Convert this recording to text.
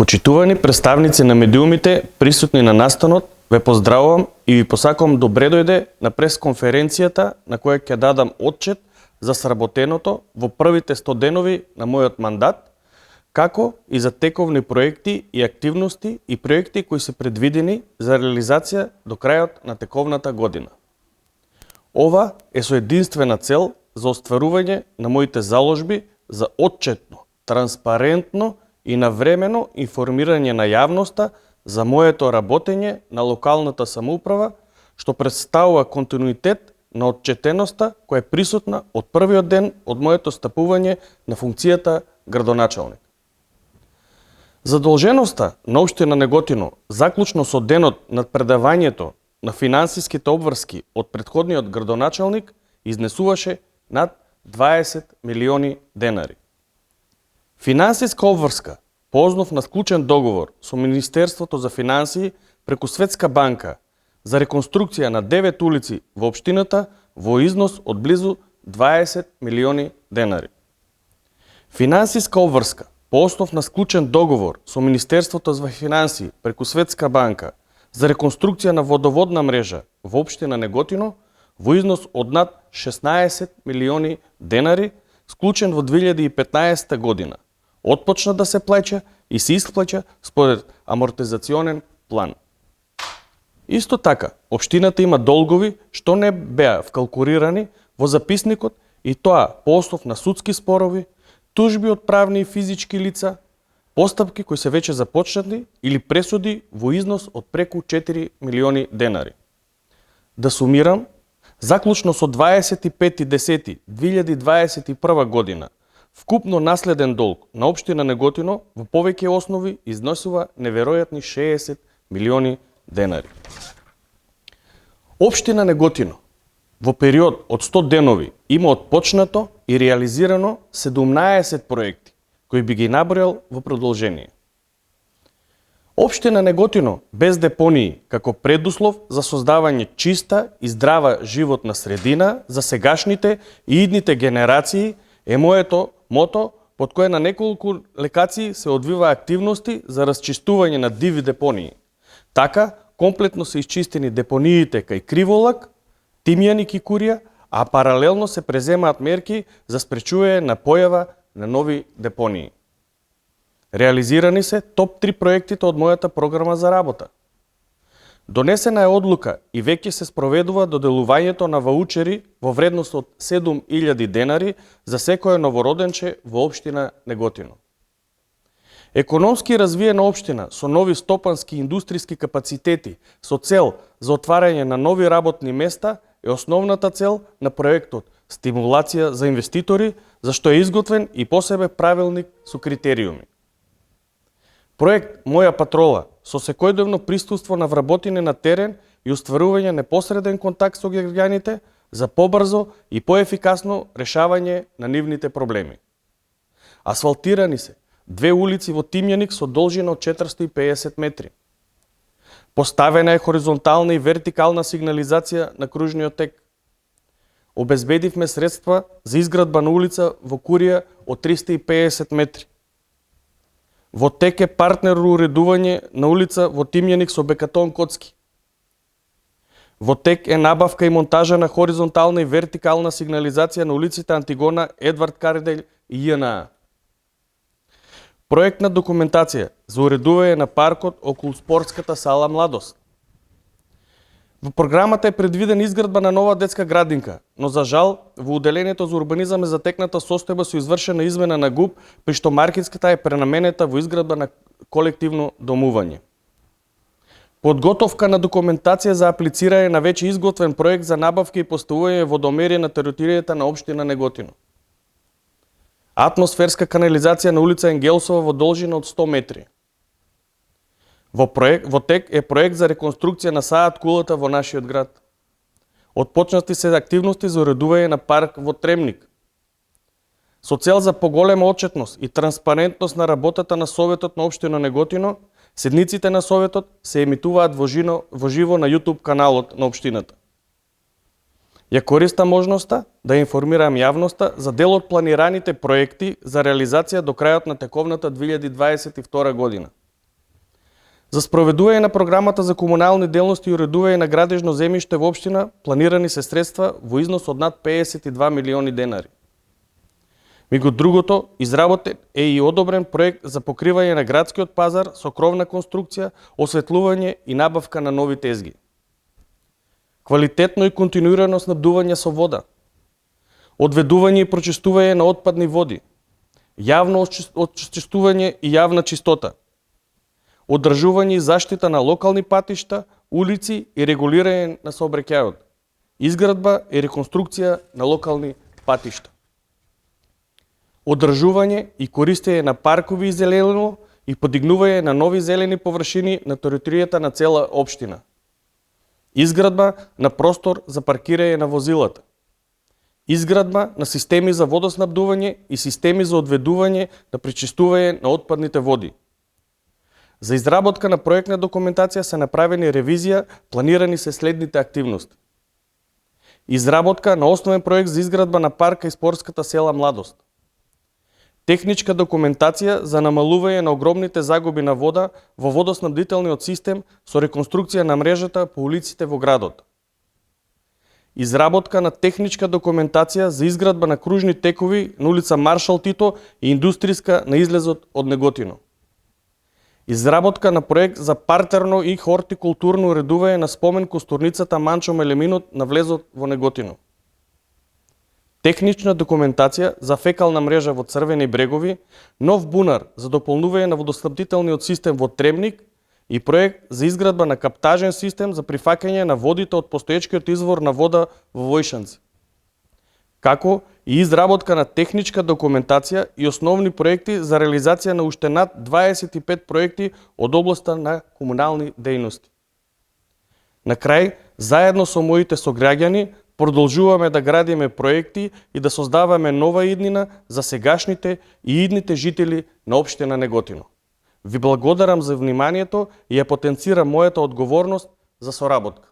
Почитувани представници на медиумите, присутни на настанот, ве поздравувам и ви посакувам добре дојде на пресконференцијата на која ќе дадам отчет за сработеното во првите 100 денови на мојот мандат, како и за тековни проекти и активности и проекти кои се предвидени за реализација до крајот на тековната година. Ова е со единствена цел за остварување на моите заложби за отчетно, транспарентно и навремено информирање на јавноста за моето работење на локалната самоуправа, што представува континуитет на отчетеноста која е присутна од првиот ден од моето стапување на функцијата градоначалник. Задолженоста на општина Неготино, заклучно со денот над предавањето на финансиските обврски од претходниот градоначалник, изнесуваше над 20 милиони денари. Финансиска обврска по основ на склучен договор со Министерството за финансии преку Светска банка за реконструкција на 9 улици во општината во износ од близу 20 милиони денари. Финансиска обврска по основ на склучен договор со Министерството за финансии преку Светска банка за реконструкција на водоводна мрежа во општина Неготино во износ од над 16 милиони денари, склучен во 2015 година, отпочна да се плаќа и се исплаќа според амортизационен план. Исто така, општината има долгови што не беа вкалкулирани во записникот и тоа по основ на судски спорови, тужби од правни и физички лица, постапки кои се веќе започнати или пресуди во износ од преку 4 милиони денари. Да сумирам, заклучно со 25.10.2021 година, вкупно наследен долг на општина Неготино во повеќе основи износува неверојатни 60 милиони денари. Општина Неготино во период од 100 денови има отпочнато и реализирано 17 проекти, кои би ги набројал во продолжение. Општина Неготино без депонии како предуслов за создавање чиста и здрава животна средина за сегашните и идните генерации е моето мото, под кое на неколку лекации се одвива активности за расчистување на диви депонии. Така, комплетно се исчистени депониите кај Криволак, Тимјан и Кикурија, а паралелно се преземаат мерки за спречување на појава на нови депонии. Реализирани се топ 3 проектите од мојата програма за работа. Донесена е одлука и веќе се спроведува доделувањето на ваучери во вредност од 7.000 денари за секој новороденче во општина Неготино. Економски развиена општина со нови стопански и индустријски капацитети со цел за отварање на нови работни места е основната цел на проектот стимулација за инвеститори, за што е изготвен и посебен правилник со критериуми. Проект Моја патрола со секојдневно присуство на вработење на терен и остварување непосреден контакт со граѓаните за побрзо и поефикасно решавање на нивните проблеми. Асфалтирани се 2 улици во Тимјаник со должина од 450 метри. Поставена е хоризонтална и вертикална сигнализација на кружниот тек. Обезбедивме средства за изградба на улица во Курија од 350 метри. Во тек е партнер уредување на улица во Тимјаник со бекатон коцки. Во тек е набавка и монтажа на хоризонтална и вертикална сигнализација на улиците Антигона, Едвард Карделј и ЈНА. Проектна документација за уредување на паркот околу спортската сала Младост. Во програмата е предвидена изградба на нова детска градинка, но за жал во Уделението за урбанизам е затекната состојба со извршена измена на ГУП, при што маркетската е пренаменета во изградба на колективно домување. Подготовка на документација за аплицирање на веќе изготвен проект за набавка и поставување водомери на територијата на општина Неготино. Атмосферска канализација на улица Енгелсова во должина од 100 метри. Во тек е проект за реконструкција на саат кулата во нашиот град. Отпочнати се активности за уредување на парк во Тремник. Со цел за поголема отчетност и транспарентност на работата на Советот на општина Неготино, седниците на Советот се емитуваат во живо на YouTube каналот на општината. Ја користам можноста да информирам јавноста за дел од планираните проекти за реализација до крајот на тековната 2022 година. За спроведување на програмата за комунални делности и уредување на градежно земјиште во општина планирани се средства во износ од над 52 милиони денари. Меѓу другото, изработен е и одобрен проект за покривање на градскиот пазар со кровна конструкција, осветлување и набавка на нови тезги. Квалитетно и континуирано снабдување со вода, одведување и прочистување на отпадни води, јавно очистување и јавна чистота, одржување и заштита на локални патишта, улици и регулирање на сообраќајот, изградба и реконструкција на локални патишта, одржување и користење на паркови и зелено и подигнување на нови зелени површини на територијата на цела општина, изградба на простор за паркирање на возилата, изградба на системи за водоснабдување и системи за одведување на пречистување на отпадните води. За изработка на проектна документација се направени ревизија, планирани се следните активности. Изработка на основен проект за изградба на парка и спортската села Младост. Техничка документација за намалување на огромните загуби на вода во водоснабдителниот систем со реконструкција на мрежата по улиците во градот. Изработка на техничка документација за изградба на кружни текови на улица Маршал Тито и индустријска на излезот од Неготино. Изработка на проект за партерно и хортикултурно уредување на спомен костурницата Манчо Мелеминот на влезот во Неготино. Технична документација за фекална мрежа во Црвени брегови, нов бунар за дополнување на водоснабдителниот систем во Тремник и проект за изградба на каптажен систем за прифаќање на водите од постоечкиот извор на вода во Војшанци. Како и изработка на техничка документација и основни проекти за реализација на уште над 25 проекти од областа на комунални дејности. На крај, заедно со моите сограѓани, продолжуваме да градиме проекти и да создаваме нова иднина за сегашните и идните жители на општина Неготино. Ви благодарам за вниманието и ја потенцирам мојата одговорност за соработка.